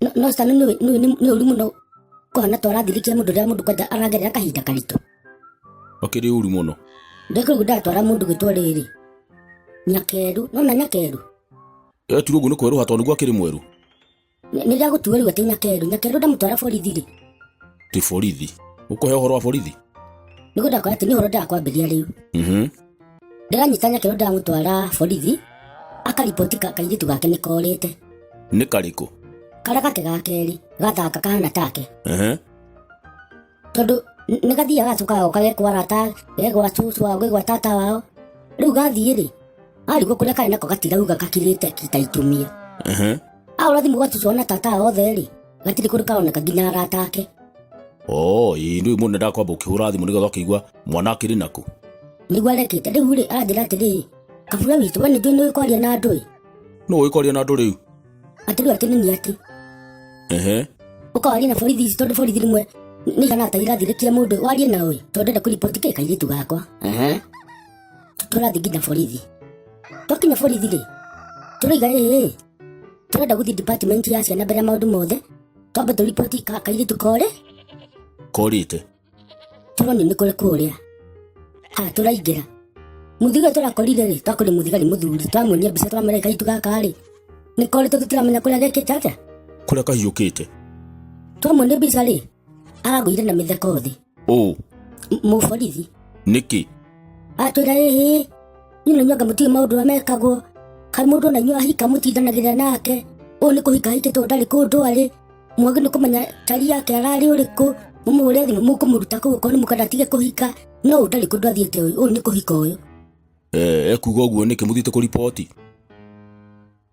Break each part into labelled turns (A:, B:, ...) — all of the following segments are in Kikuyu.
A: No Stan nĩ ũru mũno kũhana ta ũrathirĩkia mũndũ rĩrĩa mũndũ kwanja aragerera kahinda karitũ.
B: Akĩrĩ ũru mũno.
A: Ndekũrĩgu ndatwara mũndũ gwĩtwo rĩrĩ Nyakeru, nona Nyakeru.
B: Etirwo ũguo nĩ kwerũha tondũ nĩguo akĩrĩ mwerũ.
A: Nĩ ndagũtua rĩu atĩ Nyakeru, Nyakeru ndamũtwara borithi rĩ.
B: Ti borithi. Ũkũhe ũhoro wa borithi?
A: Nĩguo ndakora atĩ nĩ ũhoro ndĩrakwambĩria rĩu. Ndĩranyita Nyakeru ndamũtwara borithi akariboti kairĩtu gake nĩ korĩte.
B: Nĩ karĩkũ?
A: Karĩa gake ga kerĩ gathaka kahana take. Tondũ nĩ gathiaga gacoka gagoka gekwa arata gegwa cũcũ wao gegwa tata wao rĩu gathiĩ rĩ arigwo kũrĩa karĩ nako gatirauga gakirĩte kita itumia. Ahũra thimũ gwa cũcũ na tata wao othe rĩ gatirĩ kũndũ karoneka nginya arata ake.
B: Oh, ĩĩ rĩu mũndũ endaga kwamba ũkĩhũra thimũ nĩgetha ũkĩigua mwana akĩrĩ nakũ.
A: Nĩguo arekĩte rĩu rĩ aranjĩra atĩrĩrĩ kabura witũ we nĩnjũĩ nĩũĩ kwaria na andũ ĩ.
B: Nũ ũĩ kwaria na andũ rĩu?
A: Atĩ rĩu atĩ nĩ atĩ. Ũkawaria na borithi ici tondũ borithi rĩmwe nĩ ihana ta irathirĩkia mũndũ warie nao ĩ tondũ ndenda kũriboti kĩ kairĩtu gakwa. Tũrathiĩ nginya borithi. Twakinya borithi rĩ tũroiga ĩĩ tũrenda gũthiĩ department ya ciana mbere ya maũndũ mothe twambe tũriboti kairĩtu kore.
B: Korĩte.
A: Tũronio nĩ kũrĩ kũrĩa. Ha tũraingĩra. Mũthigari tũrakorire rĩ twakorire mũthigari mũthuri twamuonia mbica twamwĩra kairĩtu gaka rĩ nĩ korĩte tũtiramenya kũrĩa gekĩte atĩa.
B: Kũrĩa kahiũkĩte.
A: Twamuonia mbica rĩ aragũire na mĩtheko thĩ.
B: Ũ.
A: Mũborithi.
B: Nĩkĩ?
A: Atwĩra ĩhĩ inyuĩ na inyuĩ anga mũtiũĩ maũndũ ũrĩa mekagwo kaĩ mũndũ ona inyuĩ ahika mũtindanagĩrĩra nake ũyũ nĩ kũhika ahikĩte ũyũ ndarĩ kũndũ arĩ mwagĩrĩirwo nĩ kũmenya tari yake ararĩ ũrĩkũ mũmũhũre thimũ mũkũmũruta kũu okorwo nĩ mũkwenda atige kũhika no ũyũ ndarĩ kũndũ athiĩte ũyũ ũyũ nĩ kũhika ũyũ.
B: Ekuga ũguo nĩkĩ mũthiĩte kũriboti?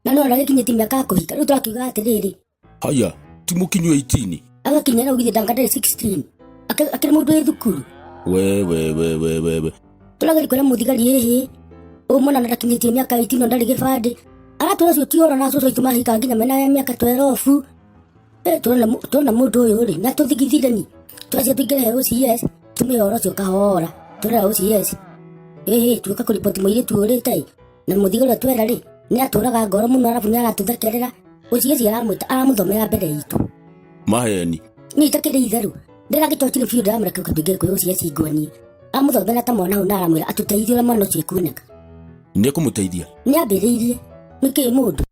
A: Na no aragĩkinyĩtie mĩaka ya kũhika rĩu tũrakiuga atĩrĩrĩ.
B: Haya, ti mũkinyu 18.
A: Agakinya rĩu githĩ ndanga ndarĩ 16. Akĩrĩ mũndũ wĩ thukuru.
B: We we we we we we.
A: Tũrageria kwĩra mũthigari ĩhĩ ũyũ mwana ndakinyĩtie mĩaka 18 na ndarĩ gĩbandĩ. Aratwĩra ũcio ti ũhoro na cũcũ aitũ mahika nginya mena mĩaka 12. Tũrona mũndũ ũyũ rĩ na tũthigithire ni. Twacia tũingĩre he OCS tũmĩhe ũhoro ũcio kahora. Tũrera OCS. Ĩhĩ tuoka kũriboti mũirĩtu ũrĩte ĩ. Na mũthigari ũrĩa twera rĩ nĩ atũraga ngoro mũno arabu nĩ aratũthekerera. OCS aramwĩta aramũthomera mbere itũ.
B: Maheni.
A: Niĩ itakĩrĩ itherũ. Ndĩragĩtotire biũ ndĩramwĩra kĩũka tũingĩre kwĩ OCS nguonie. Amũthomera ta mwana ũyũ na aramwĩra atũteithie ũrĩa mwana ũcio ekuoneka.
B: Nĩ ekũmũteithia?
A: Nĩ ambĩrĩirie. Nĩ kĩĩ mũndũ?